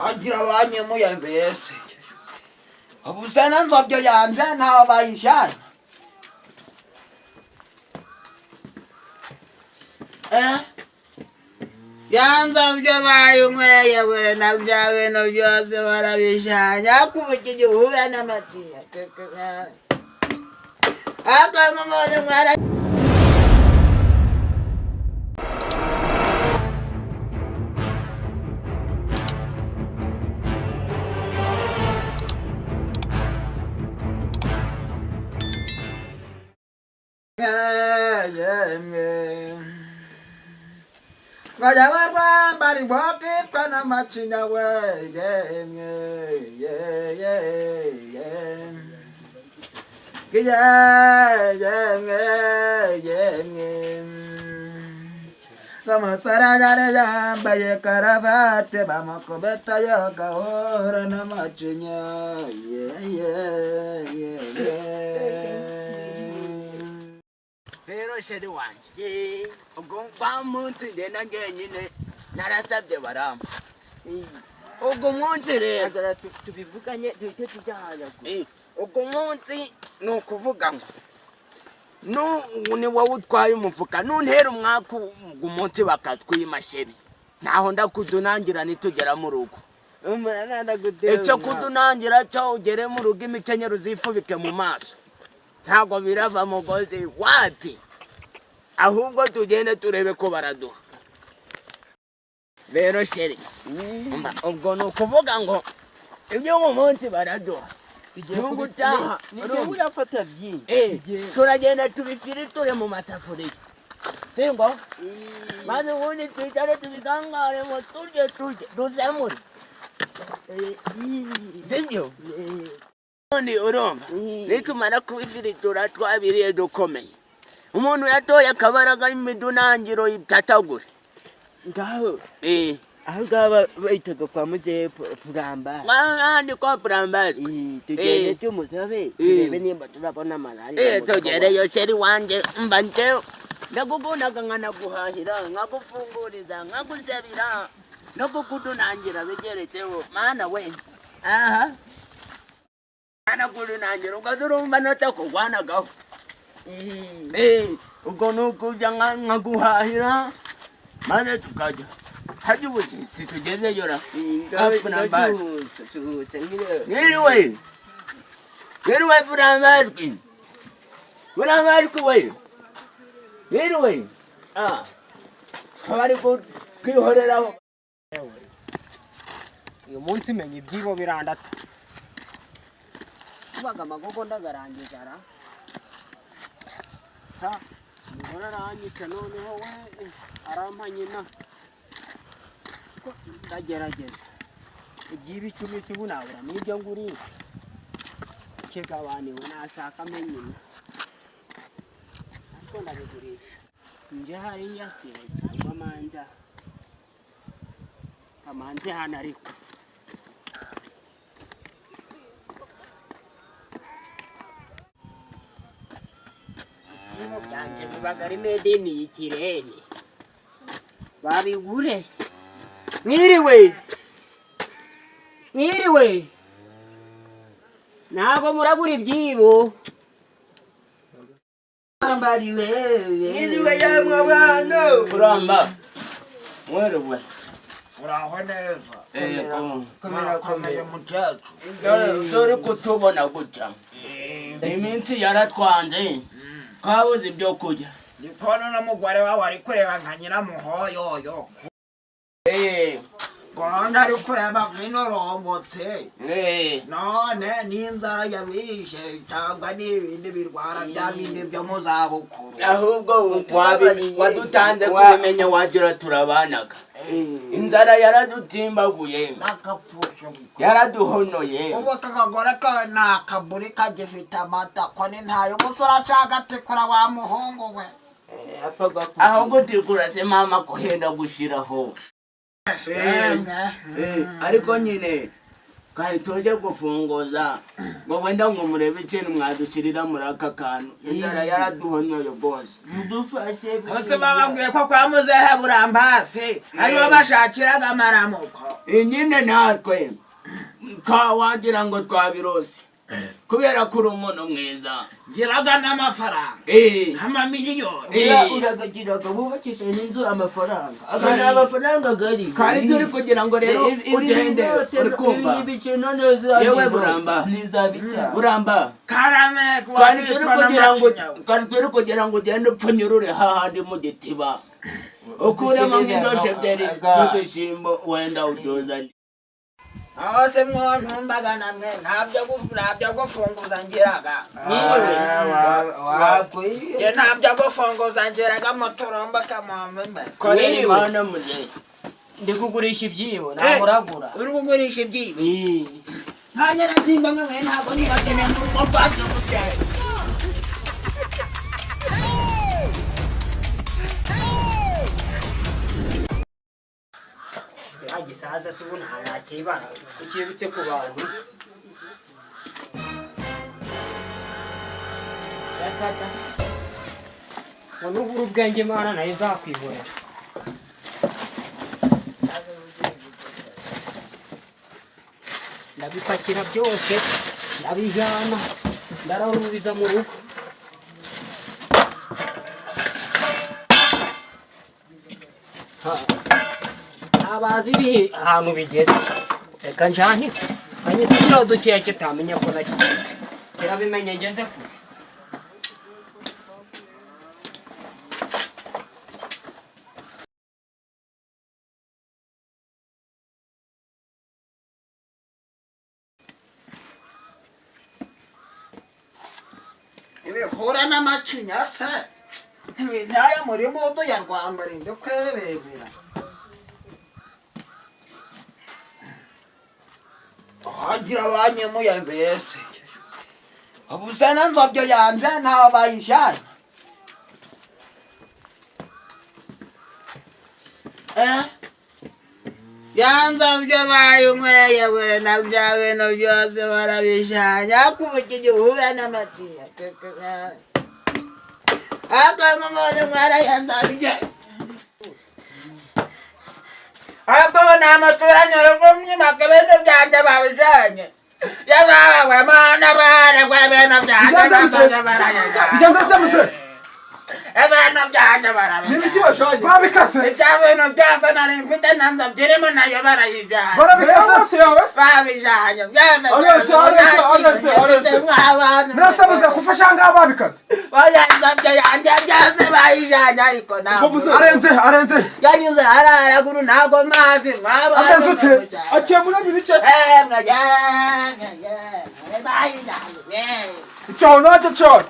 Agira banyemuye mbese ubu se n'inzobyo yanje ntaho bayijana. Ya nzobyo bayinyweye we na bya bintu byose barabijanye, ariko ubu iki gihe uhura n'amatinya akanga umuntu mwara. Yemwe ngajya barwambara inkoko n'amacinya we, yemwe ye ye ye yemwe yemwe. Amasaragare yambaye karavate bamukubita yagahora n'amacinya ye ye ye ye. Rero chéri wanjye, ubwo wa munsi ngenda njyenyine narasabye barampa. Ubwo munsi rero Hagarara tubivuganye duhite tujya ahantu. Ubwo munsi ni ukuvuga ngo ni wowe utwaye umufuka nuntera umwaka, ubwo munsi bakatwima chéri, ntaho ndakudunangira nitugera mu rugo. Icyo kudunangira cyo, ugere mu rugo imikenyero uzifubike mu maso, ntabwo birava mugozi wapi. Ahubwo tugende turebe ko baraduha. Rero chéri, umva, ubwo ni ukuvuga ngo ibyo mu munsi baraduha nubwo utaha. Ni urafata byinshi. Turagenda tubifiriture mu masafuriya, singo maze ubundi twicare tubikangaremo, turye turye duzemure, sibyo? Ubundi urumva nitumara kubifiritura twabiriye dukomeye, umuntu yatoye akabaraga imidunangiro itatagure. Ngaho aho ngaho bahitaga kwa muzehe Puramba. Ni kwa Purambazwe. Tugende tumusabe turebe nimba turabona malariya. Tugereyo chéri wanjye, mba njewe ndakukundaga, nkanaguhahira, nkagufunguriza, nkagusabira no kukudunangira bigeretseho. Mana we, aha nakudunangira ubwo turumva notakugwanagaho. Ubwo ni ukuja nkaguhahira maze tukajya harya. Ubu situgezeyo ra? Purambazwe. Mwiriwe, mwiriwe Purambazwe, Purambazwe we, mwiriwe. Ah, bari kwihoreraho. Uyu munsi menya ibyibo birandata kubaga amagogo ndagarangiza ra. Ha, umugore aranyica noneho we, arampa nyina ko ndagerageza ibyibo 10 si ubu nabura n'ibyo ngurisha kigabaniwe nashaka nyina, ariko ndabigurisha nje hariya se cyangwa manza kamanze hano. Ariko ibyibo byanje bibaga ari made in ikirere, babigure. Mwiriwe, mwiriwe, ntabwo muragura ibyibo? Mwiriwe yamwe abantu. Kuramba, mwiriwe. Uraho neza? Yego. Murakomeye mukecuru? Sori kutubona gutya, iminsi yaratwanze twabuze ibyo kurya. Ndikubona n'umugore wawe ari kureba nka nyiramuhoyoyo. Gahunda ari kureba nk'inoromotse. None n'inzara yabishe cyangwa n'ibindi birwara bya bindi byo mu zabukuru? Ahubwo wadutanze kubimenya, wagira turabanaga. Inzara yaradutimbaguye. Nakapfusha. Yaraduhonoye. Ubu aka kagore kawe ni akaburi kagifite amata ko ni ntayo gusa uracagatikura wa muhungu we. Aho gutikura se mama kuhenda gushiraho. Ariko nyine Twari tuje gufunguza ngo wenda ngo murebe ikintu mwadushyirira muri aka kantu, inzara yaraduhonyoye rwose. Mudufashe. Bose bababwiye ko kwa muzehe Burambasi aribo bashakiraga amaramuko. Nyine natwe ka wagira ngo twabirose kubera ko uri umuntu mwiza. Ngiraga n'amafaranga, amamiliyoni. Uragagiraga bubakisha n'inzu amafaranga, aka ni amafaranga gari. Twari turi kugira ngo rero ugende uri kumva. Yewe Buramba. Buramba. Karame. Twari turi kugira ngo twari turi kugira ngo ugende upfunyurure hahandi mu gitiba, ukuremo nk'indosho ebyiri n'udushyimbo, wenda utuzane. Aho se mwontumbaga namwe, ntabyo gufunguza ngiraga. Wakwiye. Nge ntabyo gufunguza ngiraga, muturomba kamwambe. Korera. Mwiriwe. Imana muzehe. Ndi kugurisha ibyibo, ntabwo uragura. Uri kugurisha ibyibo? Eh. Nta nyaratsimba mwe, ntabwo nibakeneye mu rugo rwacu muzehe. Kiriya gisaza se ubu nta nakibara ukibutse ku bantu. Yakata. Ngo nubura ubwenge Imana nayo izakwihorera. Ndabipakira byose, ndabijyana, ndararuriza mu rugo. Ha. Abazi ibihe ahantu bigeze, reka njyane anyisigira dukeya kitamenya ko naki kirabimenye ngeze kure. Ibihura n'amacinya se ntibintaya muri mudu ya rwambara ndikwerebera hagira banyemuye mbese ubusa na nzobyo yanje ntaho bayijana. Ya nzobyo bayinyweye we, na bya bintu byose barabijanye, ariko ubu iki gihura n'amatinya ariko nk'umuntu mwarayanzabye, ariko ubu nta muturanyi urugumye ibintu byanjye babijanye yabawe mana baragwa ibintu byanjye. Bigenze bite? Nabyo barabijanye. Bigenze bite muzehe? Ibintu byanjye barabijanye. N'ibiki bashanye? Babikase. Ibya bintu byose nari mfite na nzobyo irimo nayo barayijanye. Barabikase se yawe se? Babijanye byose. Aretse, aretse, aretse, aretse. Mw'abantu. Nasa muzehe kufasha ngaha babikase. Oya, nzobyo yanjye byose bayijanye, ariko ntabwo Arenze, arenze. Yanyuze hararaguru, ntabwo mazi mw'abantu. Ameze ute? Aciye muri ibi bice se? Emwe yemwe yemwe, bayijanye. Cyaho nacyo cyaho.